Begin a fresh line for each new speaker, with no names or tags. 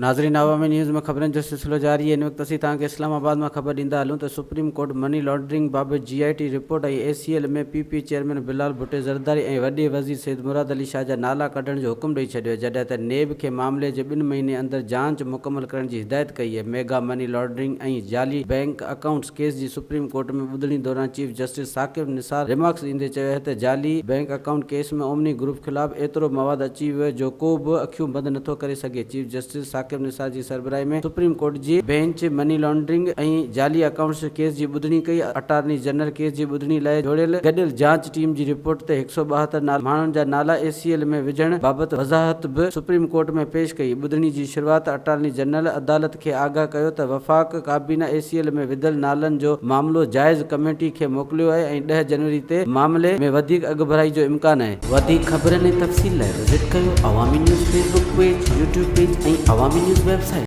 ناظرين عوامي نيوز ۾ خبرن جو سلسلو جاري آهي ان وقت اسين توهان کي اسلام آباد مان خبر ڏيندا هلون ته سپريم ڪورٽ مني لانڊرنگ بابت جي آء ٽي رپورٽ ۽ اي سي ايل ۾ پ پ چيئرمين بلال ڀٽي زرداري ۽ وڏي وزير سيد مراد علي شاهه جا نالا ڪڍڻ جو حڪم ڏئي ڇڏيو آهي جڏهن ته نيب کي معاملي جي ٻن مهيني اندر جاچ مڪمل ڪرڻ جي هدايت ڪئي آهي ميگا مني لانڊرنگ ۽ جعلي بئنڪ اڪائونٽس ڪيس جي سپريم ڪورٽ ۾ ٻڌڻي دوران chief justice Saqib Nisar remarks ڏيندي چيو آهي ته جعلي bank account case ۾ Omni group خلاف ايترو مواد اچي ويو جو ڪو به اکيون بند نٿو ڪري سگهي، چيف جسٽس ثاقب نثار جي سربراهي ۾ سپريم ڪورٽ جي بينچ مني لانڊرنگ ۽ جعلي اڪائونٽس ڪيس جي ٻڌڻي ڪئي، اٽارني جنرل ڪيس جي ٻڌڻي لاء جوڙيل گڏيل جاچ ٽيم جي رپورٽ تي هڪ سئو 72 ماڻهن جا نالا اي سي ايل ۾ وجهڻ بابت وضاحت به سپريم ڪورٽ ۾ پيش ڪئي، ٻڌڻي جي شروعات اٽارني جنرل عدالت کي آگاهه ڪيو ته وفاق ڪابينا اي سي ايل ۾ وڌل نالن جو معاملو جائز ڪميٽي کي موڪليو آهي ۽ ڏهه جنوري تي معاملي ۾ وڌيڪ اڳڀرائي جو امڪان آهي. وڌيڪ خبرن ۽ تفصيل لاء وزٽ ڪيو Awami news Facebook page, YouTube page ۽ Awami news website.